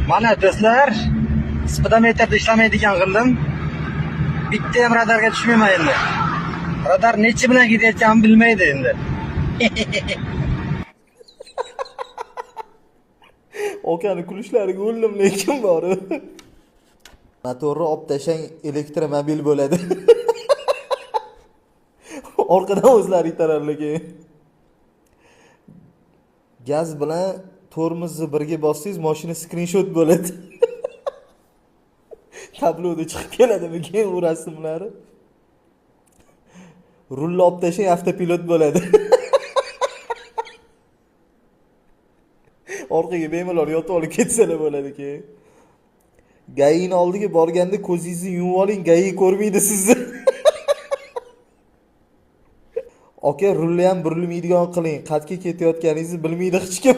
Mana do'stlar, spidometrda ishlamaydigan qildim. Bitta ham radarga tushmayman endi. Radar nechi bilan ketayotganini bilmaydi endi. Okani kulishlariga o'ldim lekin borib. Motorni olib tashlang, elektromobil bo'ladi. Orqadan o'zlari itararlar keyin. Gaz bilan tormozni birga bossangiz mashina skrinshot bo'ladi. Tabloda chiqib keladimi keyin u rasmlari? Rulni olib tashlang, avtopilot bo'ladi. Orqaga bemalol yotib olib ketsalar bo'ladi keyin. Gayini oldiga borganda ko'zingizni yumib oling, gayi ko'rmaydi sizni. Aka, rulni ham burilmaydigan qiling. Qatga ketayotganingizni bilmaydi hech kim.